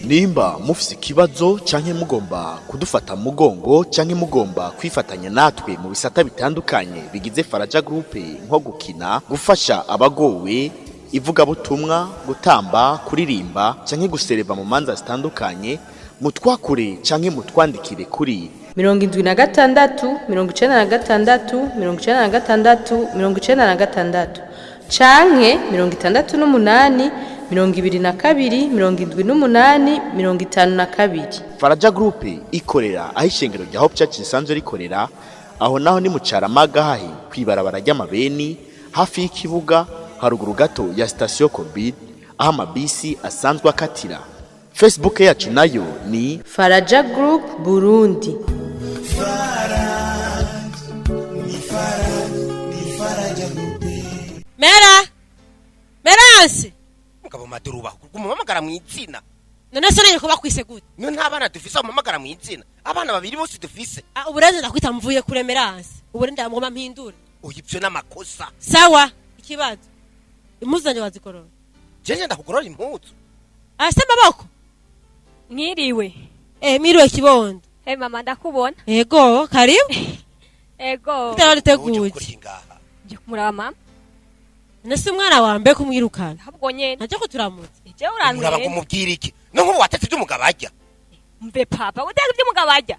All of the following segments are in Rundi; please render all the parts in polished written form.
Nimba mufise ikibazo canke mugomba kudufata mu mugongo canke mugomba kwifatanya natwe mu bisata bitandukanye bigize Faraja Group, nko gukina, gufasha abagowe, ivugabutumwa, gutamba, kuririmba canke gusereva mu manza zitandukanye, mutwakure canke mutwandikire kuri 76 96 96 96 canke 68 22 78 52. Faraja Group ikorera aho ishengero rya Hope Church risanzwe rikorera. Aho naho ni mu Caramaga, hahi kwibarabara ry'amabeni, hafi y'ikibuga, haruguru gato ya sitasiyo Korbid, aho amabisi asanzwe akatira. Facebook yacu nayo ni Faraja Group Burundi. Mera, Meranse. Mugabo maduruba, umuhamagara mu izina. None se nanye kuba kwise gute? Niyo nta bana dufise umuhamagara mu izina, abana babiri bose dufise. Ah, ubu rero ndakwita mvuye kure Meranse, ubu rero ndamugoma mpindure. Oya, ivyo n'amakosa. Sawa, ikibazo, impuzu zanje wazikorora? Jeje ndakugorora impuzu? Ase maboko. Mwiriwe. Eh, miriwe kibondo. Hey mama, ndakubona. Ego, karibu. Ego. Bitaba Uje duteguye. gukora iki ngaha? Nje kumuraba mama. None se umwana wa mbe kumwirukana? Ahubwo nyene. Ntaje kuturamutsa. Je Muraba ngo urantwenza. mubwire iki? No nk'ubu watetse ibyo umugabo arya. Mve papa, uteka ibyo umugabo arya.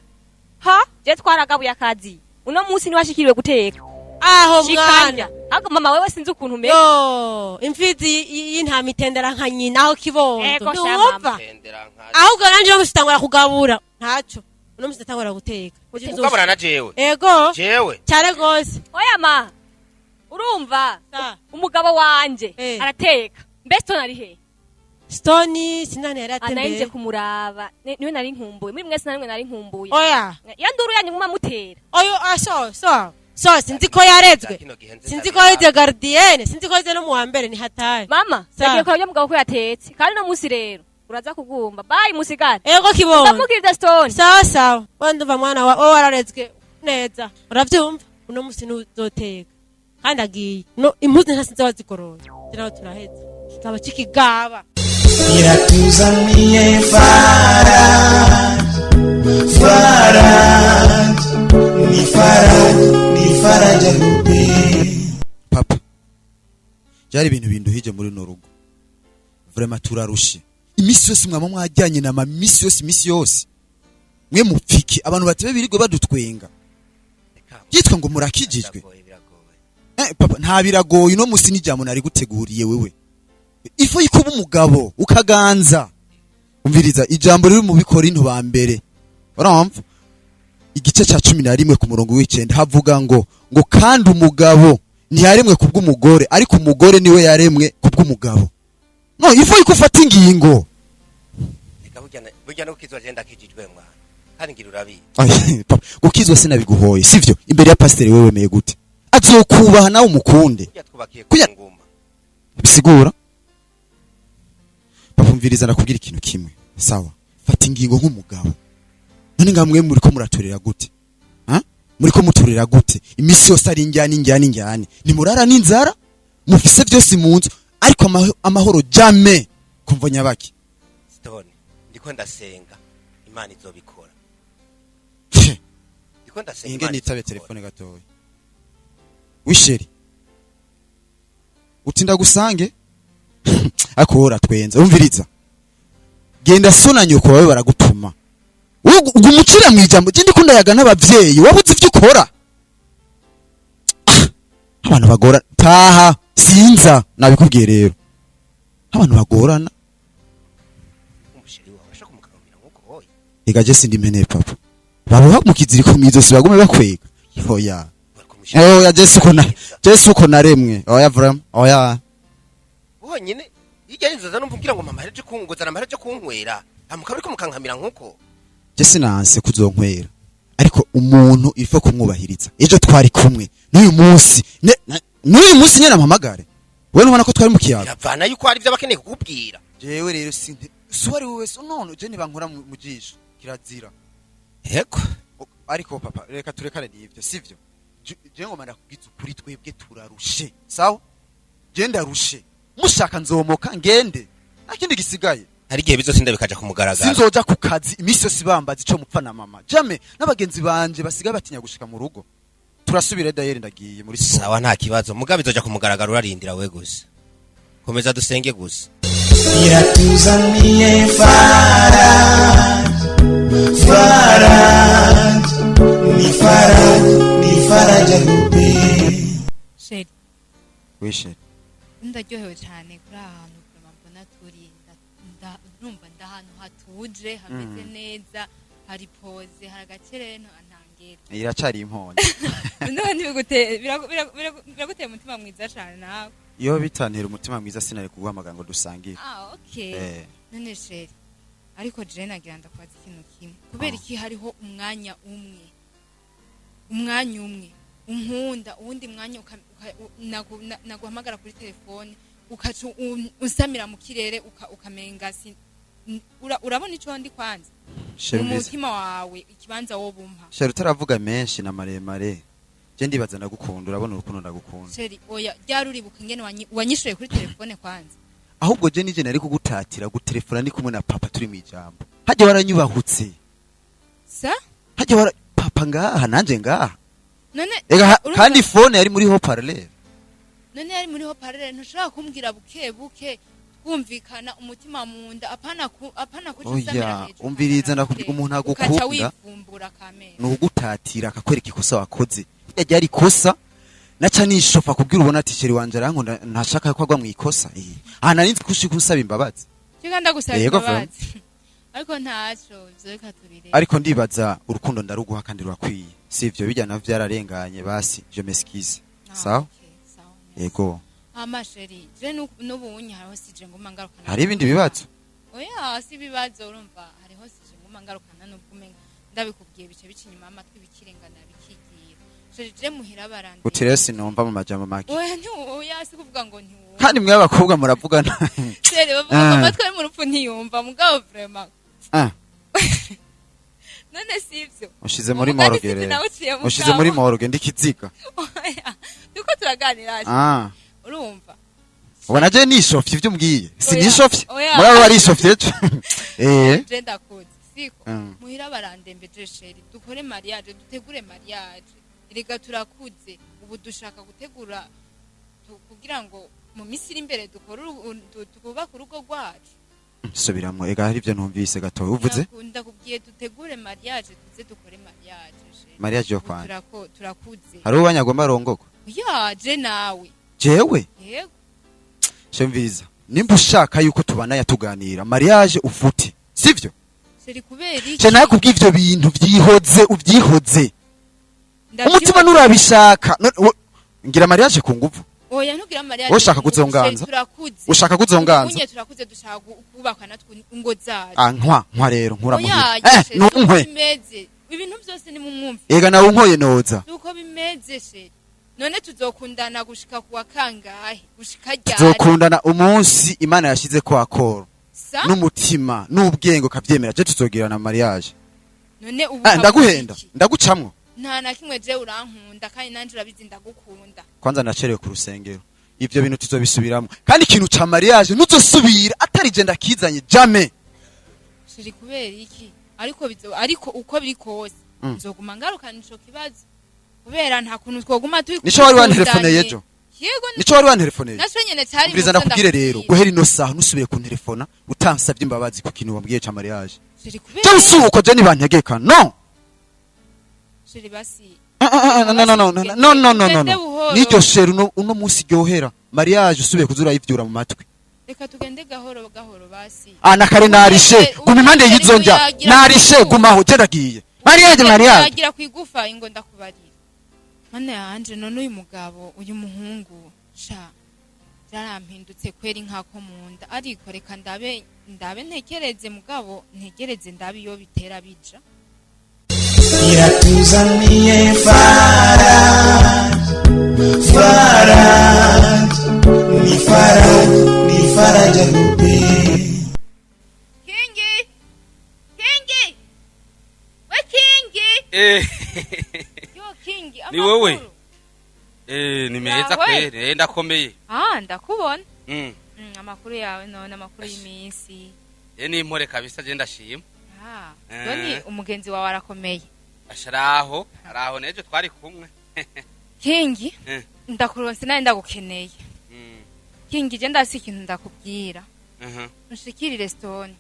Ha? Je twaragabuye akazi. Uno munsi niwashikiriwe guteka. Aho Shikanya. mwana. Ahubwo mama, wewe sinzi ukuntu umeze. Yo, imfizi y'intama itendera nka nyina, aho kibondo. Ego, sha. Ntiwumva? Tendera nka Ahubwo nanje uno musi tangura kugabura ntaco, uno musi ndatangura guteka. Ugabura na jewe? Ego. Jewe? Cyane gose. Oya ma. Urumva? Sa. Umugabo wanje Eh. arateka. Mbe Stone ari he? Stone sinani yari Anaye nje atembeye. kumuraba. Niwe nari nkumbuye. Muri mwese narimwe nari nkumbuye. Oya. Iyo nduru yanyu nguma mutera. Oyo, ah, so so so sinzi ko yarezwe. Kino gihe nzi. Sinzi ko yarezwe gardienne, sinzi ko yarezwe no mu wa mbere, ni hatari. Mama, Sa. nagiye kuraba mugabo ko yatetse. Kandi no munsi rero uraza kugumba. Bye musigane. Ego kibondo. Ndamukiriza Stone. Sawa sawa, we ndumva mwana wa wowe wararezwe neza, uravyumva? Uno musi ntuzoteka kandi agiye no impuzu ntasinze wazigorora, nawe turaheza zaba cikigaba. Iratuzaniye Faraj, Faraj, ni Faraj, ni Faraja Group. Papa, byari ibintu binduhije muri runo rugo. Vraiment turarushe. Imisi yose mwama mwajyanye na mama, imisi yose, imisi yose mwe mupfiki abantu batebe birirwe badutwenga, byitwa ngo murakijijwe. Biragoye, biragoye. Eh papa, nta biragoye. Uno musi n'ijambo nari guteguriye wewe, ifo yikuba umugabo ukaganza. Umviriza ijambo riri mu Bikorinto ba mbere, urumva, igice ca 11 ku murongo w'9, havuga ngo kandi umugabo ntiyaremwe kubw'umugore, ariko umugore niwe yaremwe kubw'umugabo. No ifo yuko ufata ingingo. Reka, burya no gukizwa je ndakijijwe mwana, kandi ngira urabizi. Ay, papa, gukizwa sinabiguhoye, sivyo? Imbere ya pasiteri wewe wemeye gute? Azokubaha nawe umukunde. Burya twubakiye ku nguma. Bisigura papa, umviriza, ndakubwira ikintu kimwe, sawa? Fata ingingo nk'umugabo. None ngamwe muriko muraturira gute? Ha? Muriko muturira gute? Imisi yose ari injyane, injyane, injyane. Nimurara n'inzara, mufise byose mu nzu, ariko amahoro jamais. Kumva nyabaki? Stone, ndiko ndasenga, Imana izobikora. Ndiko ndasenga, Inge Imana nitabe izobikora. Telefone gatoya. Oui chéri, uti ndagusange? Ariko wowe uratwenza. Umviriza, genda, so na nyoko bawe baragutuma. Wowe uguma mu ijambo. Je ndiko ndayaga n'abavyeyi, wabuze ivyo ukora. Ah, abantu bagora. Taha, sinza nabikubwiye rero, abantu bagorana. Umusheri wawe ashaka kumukangamira nkuko hoye. Ega je sindi impene papa, baboha mu kiziriko mw'izosi bagume bakwega. Oya. Oya, je suko naremwe. Oya, vraiment, oya. Wonyine hirya y'inzoza numva umbwira ngo mama ahereje kungozana, amahera kunywera, hama ariko mukankamira nkuko. Je sinanse kuzonkwera, ariko umuntu ifo kumwubahiriza. Ejo twari kumwe, n'uyu munsi n'uyu munsi nyene ampamagare. Wewe ntubona ko twari mu kiyaga? Biravana yuko hari ibyo abakeneye kukubwira. Jewe rero sinte si uwari we wese none je nibankora mu jisho kirazira. Yego. Ariko papa, reka turekane n'ivyo, sivyo? Je ngoma ndakubwiza ukuri, twebwe turarushe, sawa? Je ndarushe, mushaka nzomoka ngende, nta kindi gisigaye. Hari igihe bizotinda bikaja ku mugaragaro. Sinzoja ku kazi iminsi yose bambaza ico mupfa na mama. Jamais. N'abagenzi banje basigaye batinya gushika mu rugo. Turasubira dayeri, ndagiye muri siporo. Sawa, nta kibazo, mugabo bizoja ku mugaragaro, urarindira we gusa, komeza dusenge gusa. Iratuzaniye Faraja, Faraja, ni Faraja, ni Faraja Groupe. Chéri. Oui chéri. Ndaryohewe cyane kuri aha hantu vraiment mbona turi. Ndumva ndahantu hatuje, hameze neza, hari pose, hari agacerere ntangere. Iracari imponde. None biraguteye umutima mwiza cyane nawe. Iyo bitantera umutima mwiza sinari kuguhamagara ngo dusangire. Ah, okay. Eh. None chéri, ariko je nagira ndakwaza ikintu kimwe: kubera iki hariho umwanya umwe, umwanya umwe unkunda, uwundi mwanya naguhamagara kuri telefone ukaca unsamira mu kirere, ukamenga urabona ico ndi kwanza Chéri, mu umvise. mutima wawe ikibanza wo bumpa? Chéri, utaravuga menshi na maremare, je ndibaza ndagukunda, urabona urukundo ndagukunda. Chéri, oya, ryari uribuka ingene wanyishuye kuri telefone kwanza? Ahubwo je nije nari kugutatira gutelefona ndi kumwe na papa turi mwijambo. Hajya waranyubahutse. Sa? Hajya wara papa ngaha nanje ngaha. None Ega urumva- kandi phone yari muri haut-parleur. None yari muri haut-parleur, ntushobora kumbwira buke buke twumvikana umutima mu nda, apana kuca Oya, usamira hejuru, umviriza, ukazana ndakubwira, buke, umuntu ukaca agukunda wivumbura kamere. Ni ugutatira akakwereka ikosa wakoze. Burya ryari ikosa naca nishofa kubwira ubona ati chéri wanje arankunda, ntashaka ko agwa mu ikosa. Eh. Ah, nari nzi ko ushika unsaba imbabazi. Cyo ndagusaba Yego, imbabazi, ariko ntaco ivyo reka tubireke. Ariko ndibaza urukundo ndaruguha kandi rurakwiye, sivyo? Bijya navyo byararenganye, basi je m'excuse. Ah, Sawa. okay, sawa, merci. Yego. Hama chéri, je n'ubunye hariho sije nguma ngarukana. Hari ibindi bibazo? Oya, si ibibazo, urumva hariho sije nguma ngarukana n'ubwo umenga ndabikubwiye bice bica inyuma y'amatwi bikirengana bikigira. Chéri, je muhira barandi. Uti rero sinumva mu majambo make. Oya, oya, si kuvuga ngo ntiwumva. Kandi mwe abakobwa muravugana. Chéri, bavuga ngo Ah. amatwi ari mu rupfu ntiyumva, mugabo vraiment. Ah. None sivyo? Ushize muri Umugani morgue sinzi rero. nawe uciye mu Ushize muri bwawe. morgue ndikiziga. Oya, turiko turaganira. Ah. Urumva. Ubona je nishofye ivyo umbwiye, sinishofye. Oya. Muri abo barishofye ejo, eh. Je ndakuzi siko? Mm. Muhira barandembeje, chéri, dukore mariage, dutegure mariage. Erega turakuze ubu, dushaka gutegura kugira ngo mu minsi iri imbere dukore twubake urugo rwacu. Subiramwo, ega hari ivyo ntumvise gatoya uvuze. Ndakubwiye dutegure mariage, tuze dukore mariage, chéri. Mariage yo Ubu kwanje? Turakuze. Hari uwanyagomba arongogwa? Ya, je nawe. Jewe? Yego. Shemviza, nimba ushaka yuko tubana tuganira mariage ufute, sivyo? Chéri, kubera iki? Je nakubwiye ivyo bintu vyihoze, ubyihoze. Ndavyihoze. Umutima nurabishaka. Ngira mariage ku nguvu? Oya, ntugira mariage. Wowe ushaka kuzonganza? Turakuze. Ushaka kuzonganza? Unye turakuze, dushaka kubaka natwe ingo zacu. Ah, nkwa nkwa rero nkura Oya, muhira, eh. chéri, Nunkwe. uko bimeze ibintu byose ni mu mwumvi. Ega nawe unkoye noza. Uko bimeze, chéri, none tuzokundana gushika kuwa kangahe, gushika ryari? Tuzokundana umunsi Imana yashize ko akoro Sa? n'umutima n'ubwenge ukavyemera, je tuzogirana mariage. None ubu Ah, habuze ndaguhenda? iki? Ndagucamwo? Nta na kimwe, je urankunda kandi nanje urabizi ndagukunda. Kwanza nacerewe ku rusengero, ivyo bintu tuzobisubiramwo, kandi ikintu ca mariage ntuzosubira atari je ndakizanye, jamais. Chéri, kubera iki? Ariko ariko uko biri kose nzoguma ngarukana ico kibazo, kubera nta kuntu twoguma turi Nico wari wanterefoneye ejo? Yego. Nico wari wanterefoneye? Naco nyene cari Umviriza, muvyo. ndakubwire rero, Ndakubwira. guhera ino saha ntusubire kuntelefona utansavye imbabazi ku kintu wambwiye ca mariage. Chéri, kubera Je usuko je nibantegeka no. Chéri, basi. Ah, ah, ah, no no no no no no no no. Tugende No, buhoro. niryo chéri, uno munsi ryohera mariage usubiye kuza urayivyura mu matwi. Reka tugende gahoro gahoro basi. Ah, na kare narishe. Guma impande y'izo njya. Uyagira Narishe. kwigufa. Gumaho, je ndagiye mariage, mariage. Uyagira kwigufa, ingo ndakubarira. Mana yanje, none uyu mugabo, uyu muhungu sha byarampindutse kweri nkako mu nda. Ariko reka ndabe, ndabe, ntekereze, mugabo ntegereze ndabe iyo bitera bija. Iratuzaniye Faraja, Faraja, ni Faraja, ni Faraja Groupe. Kingi, Kingi, we Kingi. Eh, yo Kingi. Ni wewe? Amakuru? Eh, ni meza. Yawe? Kweli, ndakomeye. Ah, ndakubona. Mm. Amakuru yawe none, amakuru y'iminsi? Je ni impore kabisa, je ndashima. Ah, Stone, umugenzi wawe arakomeye. Asha, araho, araho, nejo twari kumwe. Kingi, ndakuronse nawe ndagukeneye. Kingi, je ndafise ikintu ndakubwira. Nshikirire Stone.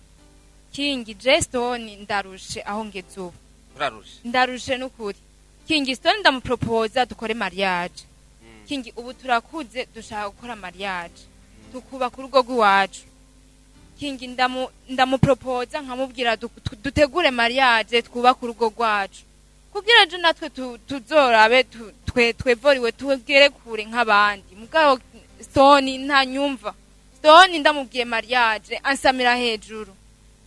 Kingi, je Stone ndarushe aho ngeze ubu. Urarushe? Ndarushe n'ukuri. Kingi, Stone ndamupropoza dukore mariage. Kingi, ubu turakuze, dushaka gukora mariage, tukubaka urugo rw'iwacu. Kingi, ndamupropoza nkamubwira dutegure mariage, twubake urugo rwacu, kugira ejo natwe tuzorabe twevoriwe, tugere kure nk'abandi. Mugabo Stone ntanyumva. Stone ndamubwiye mariage ansamira hejuru.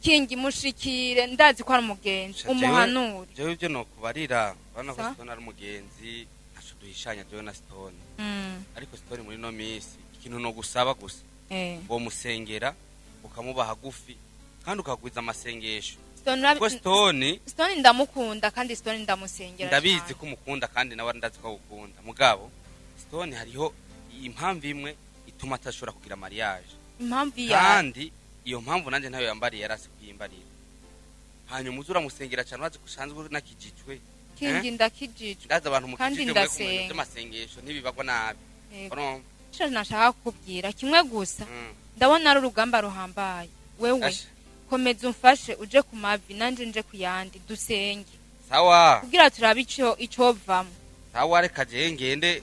Kingi, mushikire, ndazi ko ari umugenzi, umuhanure. Jewe ibyo nokubarira, urabona ko Sa? Stone ari umugenzi, ntaco duhishanya jewe na Stone. Ariko Stone muri no minsi, ikintu no gusaba gusa, womusengera, ukamuba hagufi kandi ukagwiza amasengesho. Stone Kuko Stone Stone ndamukunda kandi Stone ndamusengera ndabizi cane. ko umukunda kandi nawe ndazi ko agukunda. Mugabo Stone hariho impamvu imwe ituma atashobora kugira mariage. Impamvu iya? Kandi iyo mpamvu nanjye ntayo yambariye, yarasi kuyimbarira. Hanyuma uze uramusengera cyane, urazi ko usanzwe unakijijwe. Kingi, ndakijijwe. Ndazi abantu Kandi mukijijwe mwe kumenya ndasenga. by'amasengesho ntibibagwa nabi. Yego. Urumva? Ico nashaka kukubwira kimwe gusa, ndabona ari urugamba ruhambaye. Wewe Asha. komeza umfashe, uje ku mavi nanje nje ku yandi, dusenge Sawa. kugira turabe ico icovamwo. Sawa, reka jewe ngende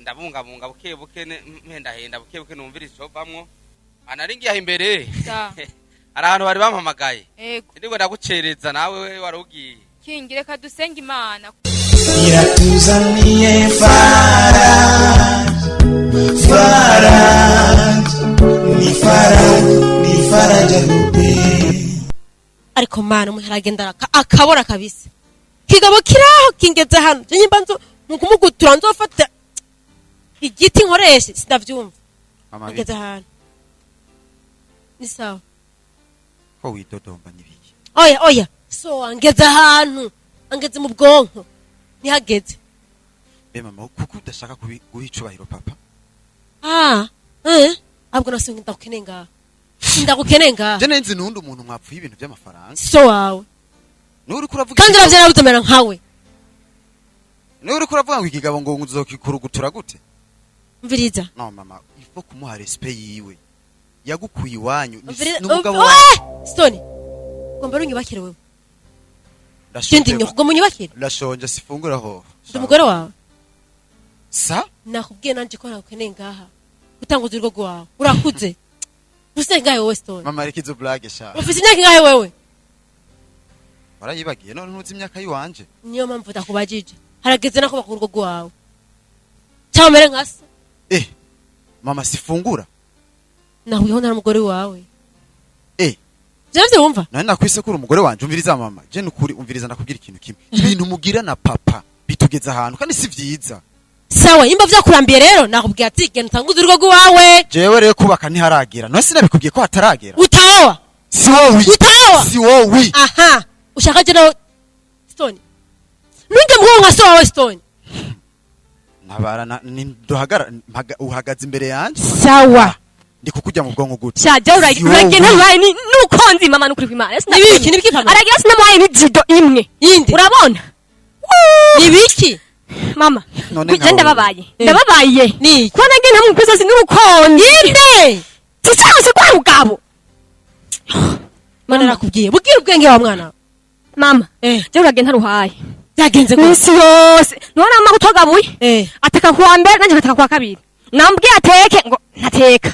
ndabungabunga buke buke, mpendahenda buke buke, numvira icovamwo. Anari ngiye aho imbere, hari ahantu bari bampamagaye. Ego. Ndiko ndagucereza, nawe we wari ugiye. Kingi, reka dusenge Imana. Iratuzaniye Faraj, Faraj, ni Faraj, ni Faraja Group. Ariko mana, umuntu aragenda akabora kabisa. Kigabo kiraho kingeze hano, je nyimba nzo mukumugutura nzofata igiti nkoreshe, sindavyumva. Mama, Ngeze hano ni sawa. Ko widodomba n'ibiki? Oya, oya, so angeze ahantu, angeze mu bwonko nihageze. Be mama, kuko udashaka guha icubahiro papa? Ah, eh, ahubwo nase ndagukeneye ngaha, ndagukeneye ngaha. Je nenzi nundi umuntu mwapfuye ibintu by'amafaranga. So wawe. Niwe uriko uravuga. Kandi uravye nawe utomera nkawe. Niwe uriko uravuga ngo ikigabo ngo nzokikurugutura gute? Mviriza. No mama, il faut kumuha respect yiwe, yagukuye iwanyu Mviriza. n'umugabo Oh, wawe. eh, Stone, ugomba unyubakire wewe. Ndashonje. Je ndi nyoko, ugomba unyubakire. Ndashonje, sifungura ho. Ndi umugore wawe. Sa? Nakubwiye nanje ko nagukeneye ngaha gutanguza urugo rwawe. Urakuze, ufise ngahe wowe, Stone? Mama, reka izo blague sha. Ufise imyaka ingahe wewe? Warayibagiye none? Ntuzi imyaka yiwanje? Niyo mpamvu ndakubajije. Harageze nako bakura urugo rwawe, cyangwa umere nka se. Eh mama, sifungura. Nahuyeho nta mugore wawe. Eh. Vyavyo wumva? Nani nakwise kuri umugore wanje? Umviriza mama, je nukuri, umviriza, ndakubwira ikintu kimwe: ibintu mugira na papa bitugeza ahantu kandi si vyiza. Sawa, imba vyakurambiye rero, nakubwiye ati genda utanguze urugo rwawe. Jewe rero kubaka ntiharagera. None sinabikubwiye ko hataragera? Utaoa. Si wowe. Utaoa. Si wowe. Aha, ushaka je nawe Stone, nunge mukobwa nka so wawe, Stone. Ntabara ni duhagara uhagaze imbere yanje. Sawa. Ndi kukujya mu bwonko gute? Sha, je Si wowe. uragenda ntamuhaye nuko nzi mama, nukuri kw'Imana. Nibiki, nibiki papa? Aragira sinamuhaye n'ijido imwe. Yindi. Urabona? Nibiki? Mama, None je nkawe. ndababaye. Eh. Ndababaye. Niki? Kuba nagiye ntamukwiza si n'urukondi. Inde? Sisanse kwa rugabo. Mana, nakubwiye bubwire ubwenge wa mwana. Mama, eh. je uragenda ntaruhaye. Byagenze gute? Misi yose. None mama kutogabuye. Eh. Ataka kuwa mbere nanje ngataka kuwa kabiri. Nambwiye ateke ngo ntateka.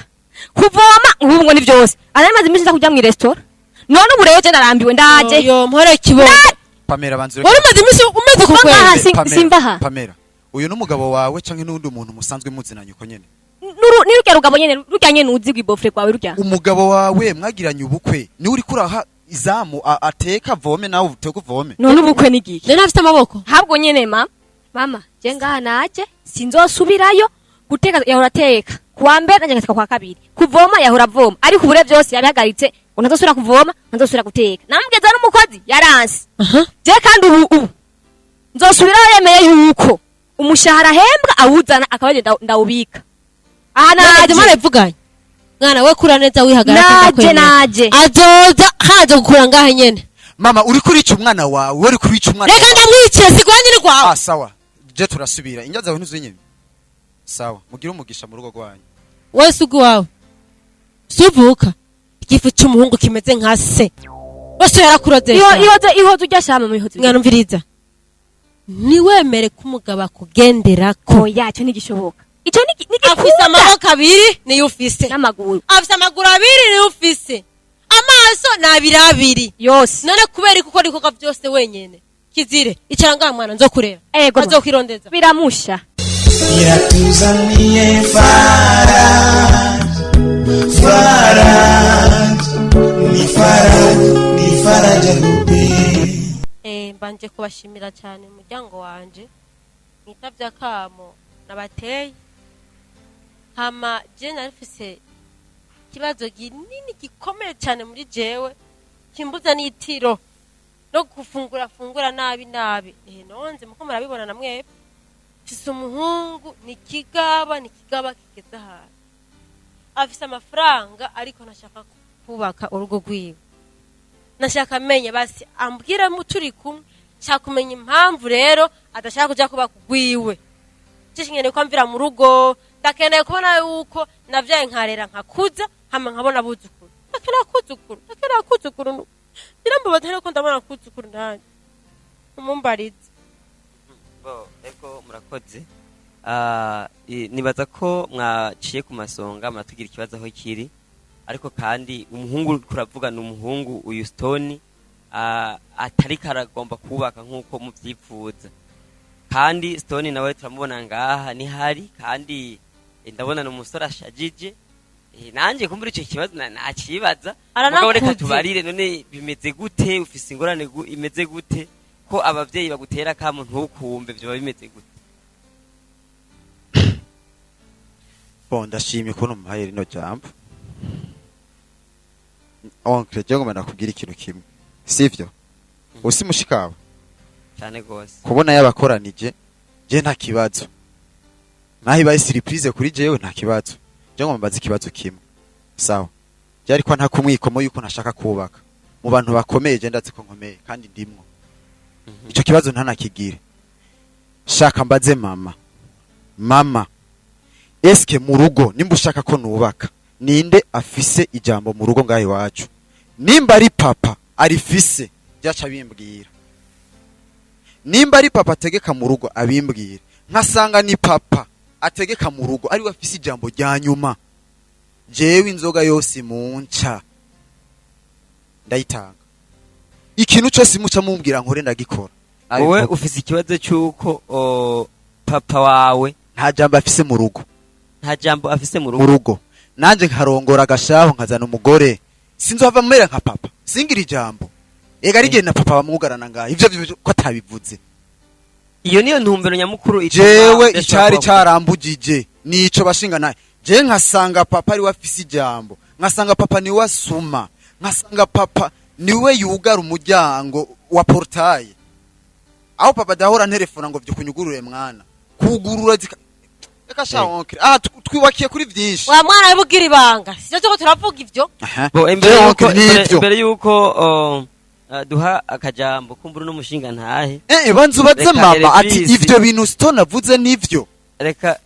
Kuvoma ubu ngo ni byose. Arari maze iminsi nza kujya mu restaurant. None ubu rero je ndarambiwe, ndaje. Yo, mpore kibondo. Pamela, banzure. Wari umaze iminsi umeze ku Kuva kwezi. ngaha Pamela, simbaha. Pamela, uyu n'umugabo wawe canke n'undi muntu musanzwe muzinanye uko nyene? Nuru ni rurya rugabo nyene, rurya nyene uzi gwibofre kwawe rurya. Umugabo wawe mwagiranye ubukwe niwe uriko uraha izamu ateka avome, nawe uteka uvome? None ubukwe ni giki? Nari afite amaboko. Habwo nyene mama. Mama, je ngaha naje sinzosubirayo guteka. Yahora ateka kuwa mbere nanje ngateka kuwa kabiri. Kuvoma yahora avoma, ariko ubure byose yabihagaritse ngo ntazosubira kuvoma, ntazosubira guteka. Namubwiza n'umukozi yaranse. Aha. Je kandi ubu nzosubirayo yemeye yuko umushahara ahembwa awuzana akaba ari ndawubika aha. Naje Naje mwarabivuganye? Mwana we, kura neza, wihagarara. Naje, naje. Azoza haza gukura ngaha nyene. Mama, uri kurica umwana wawe, uri kurica umwana Reka wawe. ndamwicire, sigwanye ni rwawe. Ah, sawa, je turasubira injya zawe ntuzinyime. Sawa, mugire umugisha mu rugo rwanyu. Wowe si ugwawe, suvuka igifu c'umuhungu kimeze nka se wese yarakuroze. Ihoze, ihoze ujya shama, ihoze. Mwana, umviriza, ntiwemere ko umugabo akugenderako. Oya, icyo ntigishoboka, icyo Afise ntigikunda. amaboko abiri niyo ufise, n'amaguru. Afise amaguru abiri niyo ufise, amaso ni abiri abiri yose. None kubera ko ukora ibikorwa byose wenyene, kizire. Icara ngaha mwana, nzokurera. Ego. Azokwirondeza. Biramusha. Iratuzaniye Faraja, Faraja, ni Faraja, ni Faraja Group. Mbanje kubashimira cyane umuryango wanje mwitavye akamo nabateye. Hama je narifise ikibazo kinini gikomeye cyane muri jewe, kimbuza n'itiro no gufungura fungura nabi nabi. Nonze muko murabibona na mwebwe, mfise umuhungu ni kigaba, ni kigaba kigeze ahantu afise amafaranga, ariko ntashaka kubaka urugo rwiwe. Nashaka amenye basi ambwira mu turi kumwe, nshaka kumenya impamvu rero adashaka kuja kubaka ugwiwe. Nkeneye ko amvira mu rugo, ndakeneye kubona yuko navyaye nkarera nkakuza, hama nkabona abuzukuru. Ndakeneye akuzukuru, ndakeneye akuzukuru, birambabaza ko ndabona akuzukuru nanjye umumbarize. Bo, ego, murakoze. Nibaza ko mwaciye ku masonga, muratugira ikibazo aho kiri. Ariko kandi umuhungu uriko uravuga ni umuhungu uyu Stone, atari karagomba kubaka nk'uko muvyifuza. Kandi Stone nawe turamubona ngaha nihari, kandi ndabona ni umusore ashajije. Nanje kumbura ico kibazo nacibaza. Mugabo reka Aranakuze. tubarire. None bimeze gute? Ufise ingorane imeze gute ko abavyeyi bagutera kamo ntukumve? Vyoba bimeze gute? Bon, ndashimye kubona umuhaye rino jambo. Oncle, je ngomba nakubwira ikintu kimwe, sivyo? Usi mushikawe? Cyane gose. Kubona yabakoranije, je nta kibazo, naho ibaye surprise kuri jewe nta kibazo. Je ngomba mbaza ikibazo kimwe, sawa? Je ariko nta kumwikomo yuko ntashaka kubaka mu bantu bakomeye. Je ndazi ko nkomeye kandi ndimwo. Ico kibazo ntanakigire. Shaka mbaze mama. Mama, eske mu rugo nimba ushaka ko nubaka, ninde afise ijambo mu rugo ngaho iwacu? Nimba ari papa arifise, byaca bimbwira. Nimba ari papa ategeka mu rugo, abimbwira. Nkasanga ni papa ategeka mu rugo, ariwe afise ijambo rya nyuma, jewe inzoga yose munca ndayitanga, ikintu cyose muca mumbwira nkore ndagikora. Wowe ufise ikibazo cy'uko papa wawe nta jambo afise mu rugo. Nta jambo afise mu rugo. Mu rugo. Nanje nkarongora agashaho, nkazana umugore, sinzohava mera nka papa, singira ijambo. Ega ari na papa bamwugarana ngaho, ivyo vyo ko atabivuze. Iyo niyo ntumbero nyamukuru ituma Jewe udashobora icari carambugije nico bashinga naye. Je nkasanga papa ari we afise ijambo, nkasanga papa niwe asuma, nkasanga papa niwe yugara umuryango wa portail, aho papa adahora nterefona ngo vyukunyugurure mwana, kugurura zika. Reka sha oncle, ah, twibakiye kuri vyinshi. Wa mwana wibugira ibanga, sivyo turiko turavuga ivyo. Aha. Bo, imbere Jewe yuko oncle, nivyo. imbere yuko duha akajambo kumbura n'umushinga ntahe. Banza ubaze Reka mama ati Elvis. ivyo bintu Stone avuze nivyo? Reka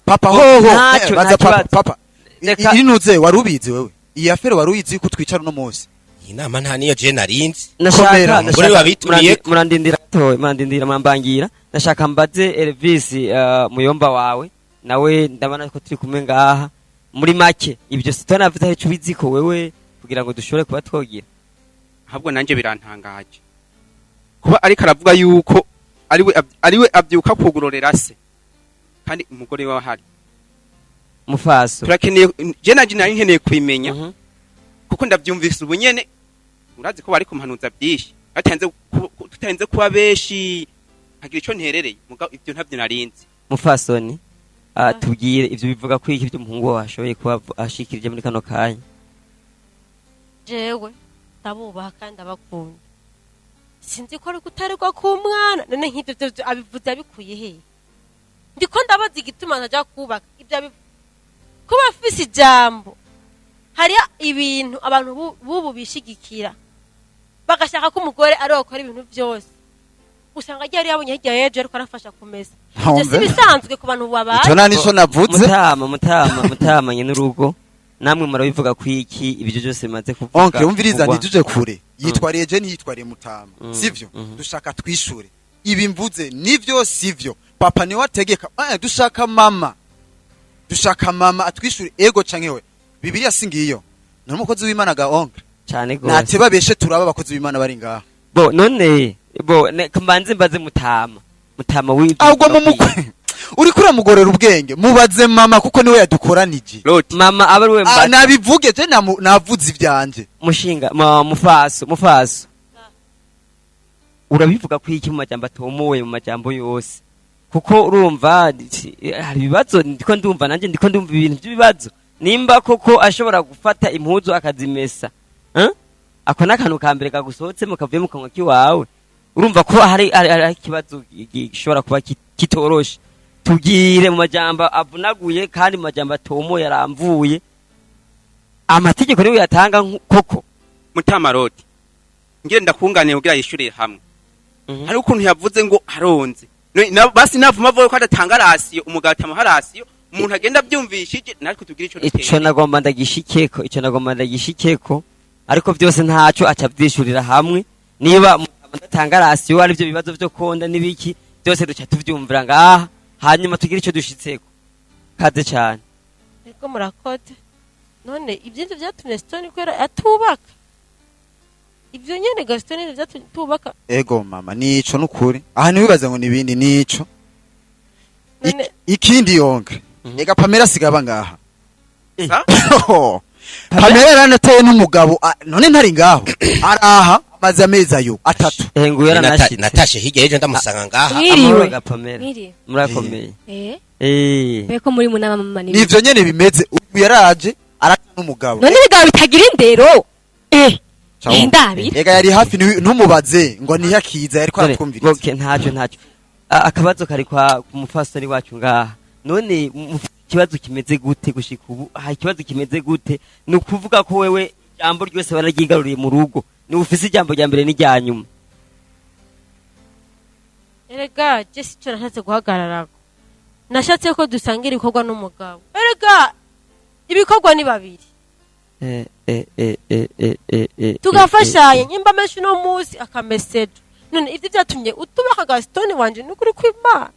Papa Bo, hoho ntacyo, baza nta papa kibazo. papa. Reka- Inuze wari ubizi wewe, iyi affaire wari uyizi ko twicara uno munsi? Iyi nama nta niyo je narinzi. Nashaka Komera. Umugore wabitumiye. Murandindira gatoya, murandindira, murambangira. Ndashaka mbaze Elvis, muyomba wawe nawe ndabona ko turi kumwe ngaha. Muri make, ibyo Stone avuze hari ico ubizi ko wewe, kugira ngo dushobore kuba twogira? Ahubwo nanjye birantangaje kuba ariko aravuga yuko ariwe abyuka kugororera se kandi umugore we ahari. Mufaso. Turakeneye, je nanje nari nkeneye kubimenya kuko ndavyumvise ubu nyene. Urazi ko bari kumuhanuza byinshi tutarenze kuba benshi nkagira ico nterereye, mugabo ivyo ntavyo narinzi. Mufasoni, tubwire ivyo bivuga ko iki by'umuhungu wawe ashoboye kuba ashikirije muri kano kanya. Jewe ndabubaha kandi ndabakunda. Sinzi ko ari gutarirwa k'umwana. None nk'ibyo byo abivuze abikuye hehe? Ndiko ndabaza igituma ntajya kubaka. Ibyo kuba afise ijambo. Hariyo ibintu abantu bubu bishigikira, bagashaka ko umugore ari we akora ibintu byose. Usanga agiye yari yabonye hirya y'ejo ariko arafasha kumesa. Ibyo si Ntumve. bisanzwe ku bantu babaye. Ico nta nico navuze. Mutama, mutama, mutama nyene urugo, namwe murabivuga kwiki ibyo byose bimaze kuvuga? Oncle, umviriza. Kuvugwa? Ntituje kure. Yitwariye je, ntiyitwariye mutama, sivyo? Mhm. Dushaka twishure ibi mvuze nivyo, sivyo? Papa niwe ategeka. Dushaka mama, dushaka mama atwishure ego canke we. Bibiliya si ngiyo? Ni umukozi w'Imana ga oncle. Cane gose. Nateba beshe, turaba abakozi b'Imana bari ngaha. Bo none bo mbanze mbaze mutama, mutama w'ibyo. Ahubwo mu mukwe uriko uramugorera ubwenge, mubaze mama kuko niwe yadukoranije. Loti. Mama aba ari we Ah, mbaza. Nabivuge je, navuze ivyanje. Mushinga mufaso, mufaso, urabivuga ko iki mu majambo atomoye, mu majambo yose? Kuko urumva hari ibibazo ndiko ndumva, nanjye ndiko ndumva ibintu by'ibibazo. Nimba koko ashobora gufata impuzu akazimesa, eh? Ako n'akantu ka mbere kagusohotsemo kavuye mu kanwa kiwawe, urumva ko hari ikibazo gishobora kuba kitoroshe. Tubwire mu majambo avunaguye kandi mu majambo atomoye aramvuye, amategeko niyo yatanga koko? Mutama Roti, ngire ndakunganiye kugira yishurire hamwe. Hari ukuntu yavuze ngo aronze. Basi navuma avuga ko adatanga ration, umugabo atamuha ration, umuntu agenda abyumvishije, natwe tubwire ico Ico duteye. nagomba ndagishikeko, ico nagomba ndagishikeko, ariko byose ntaco aca avyishurira hamwe. Niba adatanga ration, ari byo bibazo vyo konda n'ibiki byose, duca tuvyumvira ngaha, hanyuma tugire ico dushitseko. Kaze cane. Ariko murakoze. None ibyo nivyo vyatumye Stone kwera atubaka? Ibyo nyene ga Stone nivyo vyatumye tubaka? Ego mama, nico nukuri. Aha ntiwibaze ngo nibindi, nico. None Ikindi yonke, ega Pamela sigaba ngaha. Sa? Pamela yaranateye n'umugabo, none ntari ngaho, araha amaze amezi ayo 3. Nguyu yaranashitse. Natashe hirya y'ejo ndamusanga ngaha. Mwiriwe. Amahoro ga Pamela. Mwiriwe. Murakomeye? Eh. Eh. Beko muri munama mama ni. Nivyo nyene bimeze, uyu yaraje arata n'umugabo. None ibigabo bitagira indero. Eh. Ciao. Eh, ndabira. Ega yari hafi, ntumubaze ngo niyakiza yariko None, aratwumviriza. okay, ntacyo ntacyo. Akabazo kari kwa ku mufasoni wacu ngaha. None ikibazo kimeze gute gushika ubu? Ha, ikibazo kimeze gute? Ni ukuvuga ko wewe ijambo ryose bararyigaruriye mu rugo, ni ufise ijambo rya mbere n'irya nyuma? Erega je sico nashatse guhagararako, nashatse ko dusangira ibikorwa n'umugabo. Erega ibikorwa ni babiri, tugafashanya. Nyimba menshi uno munsi akamesejo, none ivyo vyatumye utubaka Gasitoni wanje? Nukuri kw'Imana.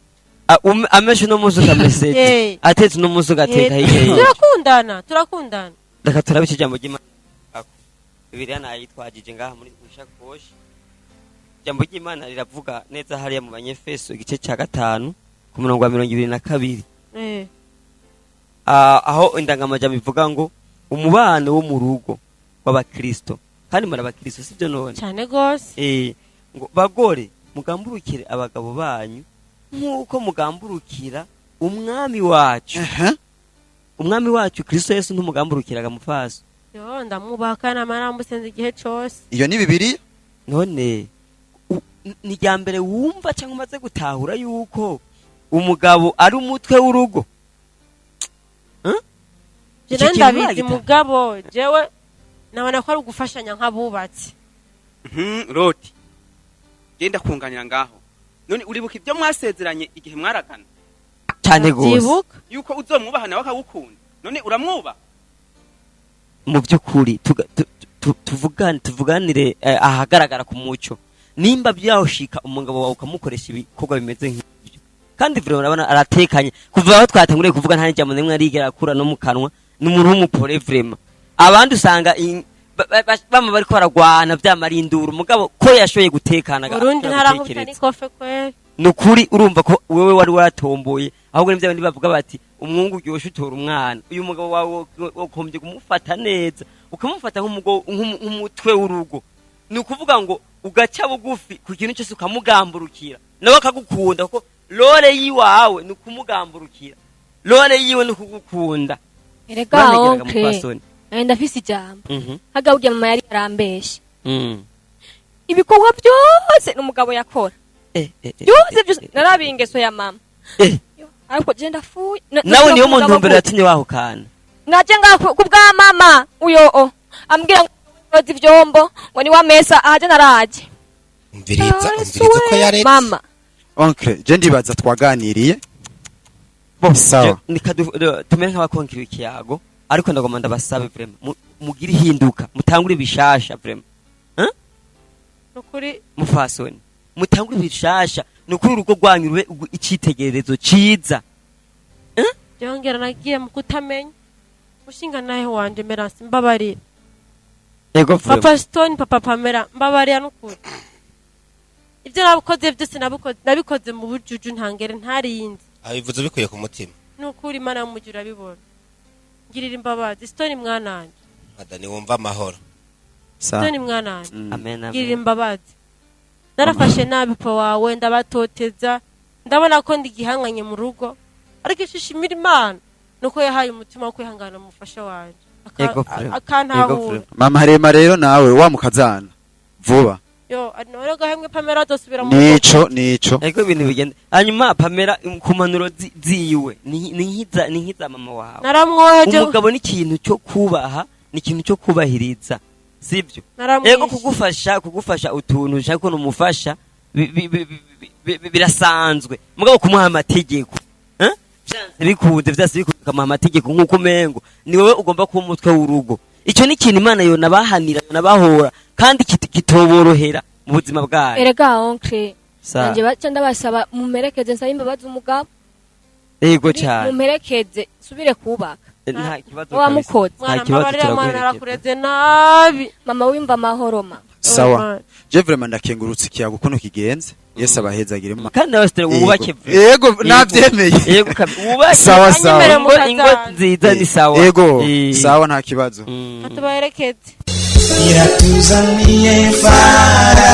Ameshe uno munsi ukamesete, atetse uno munsi ugateka, hirya y'ejo. Turakundana, turakundana. Reka turabe icyo ijambo ry'Imana. Bibiliya nayitwajije ngaha muri mushakoshi. Ijambo ry'Imana riravuga neza hariya mu Banyefeso igice cya 5 ku murongo wa 22. Aho indangamajambo ivuga ngo umubano wo mu rugo w'abakristo, kandi muri abakristo, sibyo none? Cyane gose. Ngo bagore mugamburukire abagabo banyu nk'uko mugamburukira umwami wacu. Umwami wacu Kristo Yesu ntumugamburukiraga, mufaso? Yo, ndamwubaha namara musenze igihe cose. Iyo ni Bibiliya. None ni irya mbere wumva cyangwa umaze gutahura yuko umugabo ari umutwe w'urugo? Huh? Je Ico nawe kintu ndabizi. muragita? Mugabo jewe nabona ko ari ugufashanya nk'abubatsi. Roti, genda kunganira ngaho. None uribuka ibyo mwasezeranye igihe mwaragana? Cyane gose. Ndavyibuka. Yuko uzomwubaha nawe akagukunda. None uramwubaha? Mu by'ukuri tuvuganire ahagaragara ku muco. Nimba byawushika umugabo wawe ukamukoresha ibikorwa bimeze nk'ibyo, kandi vraiment urabona aratekanye kuva aho twatanguriye kuvuga, nta n'ijambo rimwe arigera akura no mu kanwa, ni umuntu w'umupore vraiment. Abandi usanga bama bariko baragwana vyamara induru, mugabo ko yashoboye gutekana, Burundi ashobora ntarankubita gutekereza. n'ikofe kweri. Nukuri urumva ko wewe wari waratomboye. Ahubwo nivyo bandi bavuga bati umwungu uryoshe utora umwana. Uyu mugabo wawe wakombye kumufata neza, ukamufata nk'umutwe w'urugo. Ni ukuvuga ngo ugaca bugufi ku kintu cyose, ukamugamburukira, nawe akagukunda, kuko rôle yiwawe ni ukumugamburukira, rôle yiwe ni ukugukunda. Erega Urantegeraga, oncle. mupfasoni. Ndafise ijambo. Haga burya mama yari yarambeshe. Ibikorwa byose n'umugabo yakora. Byose byose, narabiye ingeso ya mama. Ariko je ndafuye. Nawe niyo mu Umugabo ntumbero gute? yatumye wahukana. Naje ngaha ku bwa mama uyo o ambwira ngo yoza ivyombo ngo ni wa mesa ahaje naraje. Umviriza, umviriza uko yaretse. Mama. Oncle, je ndibaza twaganiriye. Sawa. Tumere nk'abakonkira ikiyago, ariko ndagomba ndabasabe vraiment mugire ihinduka, mutangure bishasha vraiment. Nukuri. Mufasoni, mutangure bishasha, nukuri urugo rwanyu rube icitegererezo ciza. Byongera nagiye mu kutamenya mushinga nawe wanje Meransi, mbabarira. Yego vraiment. Papa Stone, papa Pamela, mbabarira nukuri. Ibyo nabukoze byose nabikoze mu bujuju, ntangere ntarinzi. Abivuze bikuye ku mutima. Nukuri Imana y'umugi urabibona, ngirira imbabazi Stone mwananje. Madani, wumva amahoro. Stone mwananje, Amen, amen. ngirira imbabazi. Narafashe nabi papa wawe, ndabatoteza, ndabona ko ndi gihanganye mu rugo, ariko icyo ishimira Imana nuko yahaye umutima wo kwihangana umufasha wanje. Yego vraiment. Yego Akantahura. Vraiment. Mama Rema rero nawe wa mukazana vuba. Yo, none gahemwe Pamela adosubira mu rugo. Nico nico. Ariko ibintu bigenda hanyuma Pamela, ku mpanuro ziwe ni nkiza mama wawe. Naramwoheje. Umugabo ni ikintu cyo kubaha, ni ikintu cyo kubahiriza, sibyo? Naramwishe. Yego, kugufasha utuntu ushaka ko numufasha birasanzwe, mugabo kumuha amategeko, eh? Vyanse bikunze ukamuha amategeko nk'uko umengo ni wowe ugomba kuba umutwe w'urugo, icyo ni ikintu Imana yonabahanira, yonabahora, kandi kitoborohera mu buzima bwayo. Erega oncle, Sa. nanje baca ndabasaba mumerekeze nsabe imbabazi umugabo. Yego cyane. Mumperekeze subire kubaka. Nta kibazo Wa kabisa. mukozi. Nta kibazo, Mbabarira mwana. turaguherekeza. Narakureze nabi. Mama, wimva amahoro ma. Sawa, je vraiment ndakengurutse ikiyago ukuntu kigenze. Yesu abahezagire. Kandi nawe Stella, wubake. Yego, navyemeye. Yego wubake. Sawa sawa. Ingo nziza ni sawa. Yego, sawa, nta kibazo. Tubaherekeze. Iratuzaniye Faraja,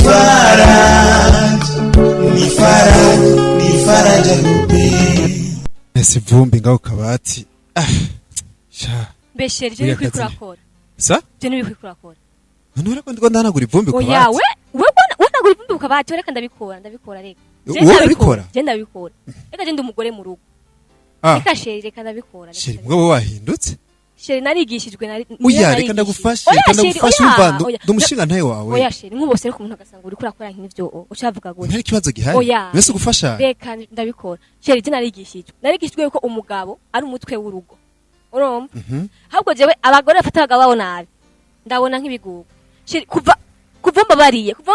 Faraja, ni Faraja, ni Faraja Groupe. Ese vumbi ngaho kabati, ah sha. Mbeshere ivyo Buriya ntibikwiye kazi. kurakora. Sa? Ivyo ntibikwiye kurakora. None urako ndiko ndahanagura ivumbi ku Oya. kabati. We wanagura ivumbi ku kabati? Reka ndabikora, reka. Je Wowe urabikora? Je ndabikora, reka, je ndi umugore mu rugo. Ah. Reka chéri, reka ndabikora, reka. Chéri, mugabo wahindutse. Chéri, narigishijwe nari Oya, niyo reka narigishijwe. ndagufashe, Oya, reka chéri, ndagufashe, oya, umva, oya. ndi umushinga ntahe wawe. Oya chéri, nk'ubu reka umuntu agasanga uriko urakora nk'ivyo ucavuga gute? Ntari ikibazo gihari. Oya. Mbese ugufasha? Reka ndabikora chéri, je narigishijwe yuko umugabo ari umutwe w'urugo, urumva? Ahubwo jewe abagore bafata abagabo babo nabi ndabona nk'ibigugu. Chéri, kuva mbabariye, kuva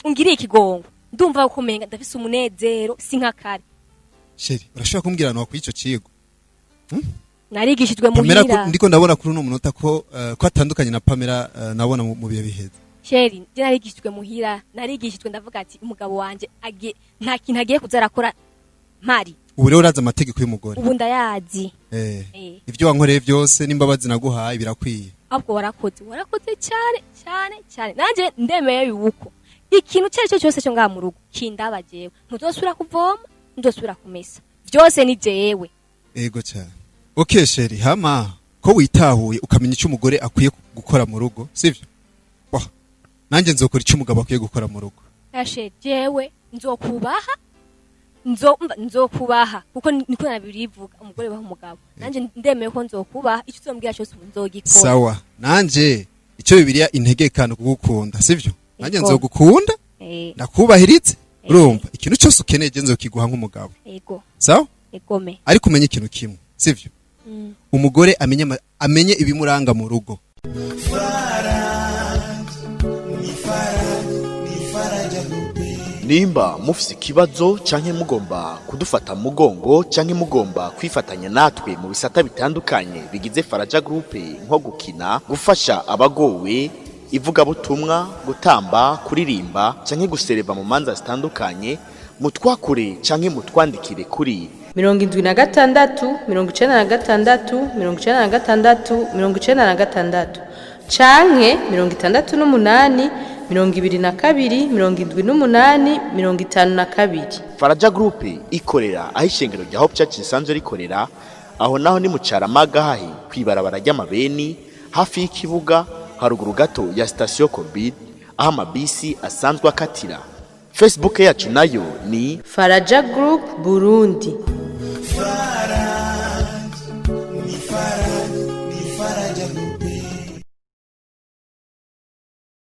ungiriye ikigongo, ndumva ko umenga ndafise umunezero, si nka kare. Chéri, urashobora kumbwira ahantu wakwiye ico cigo? Narigishijwe Pamela muhira. Ndiko ndabona kuri uno munota ko atandukanye na Pamela, nabona mu bihe biheze. Chéri, je narigishijwe muhira, narigishijwe, ndavuga ati umugabo wanje agiye, nta kintu agiye kuza arakora mpari. Ubu rero urazi amategeko y'umugore. Ubu ndayazi. Eh. Ibyo wankoreye byose n'imbabazi naguhaye birakwiye. Ahubwo warakoze cyane cyane cyane, nanjye ndemeye yuko ikintu icyo ari cyo cyose cyo ngaha mu rugo kindaba jewe, ntuzosubira kuvoma, ntuzosubira kumesa, byose ni jewe. Ego cyane. Okay chéri, hama ko witahuye ukamenya icyo umugore akwiye gukora mu rugo, sivyo? Wah, nanjye nzokora icyo umugabo akwiye gukora mu rugo. Ashe, jewe nzokubaha, nzokubaha kuko niko nabirivuga, umugore baha umugabo. Nanjye ndemeye ko nzokubaha, icyo uzombwira cyose ubu nzogikora. Sawa, nanje icyo Bibiliya integeka ni ukugukunda, sivyo? Nanjye Ego. nzogukunda, Eh. ndakubahiritse, urumva, ikintu cyose ukeneye je nzokiguha nk'umugabo. Ego. Sawa? Egome. Ariko umenye ikintu kimwe, sivyo? Umugore amenye amenye ibimuranga mu rugo. Ni Faraja, ni Faraja Groupe. Nimba mufise ikibazo canke mugomba kudufata mu mugongo canke mugomba kwifatanya natwe mu bisata bitandukanye bigize Faraja Groupe, nko gukina, gufasha abagowe, ivugabutumwa, gutamba, kuririmba canke gusereva mu manza zitandukanye, mutwakure canke mutwandikire kuri 76 96 96 96 canke 68 22 78 52. Faraja Groupe ikorera aho ishengero rya Hope Church risanzwe rikorera, aho naho ni mu Caramaga, hahi kwibarabara ry'amabeni, hafi y'ikibuga, haruguru gato ya sitasiyo Covid, aho amabisi asanzwe akatira. Facebook yacu nayo ni Faraja Group Burundi. Guadeloupe.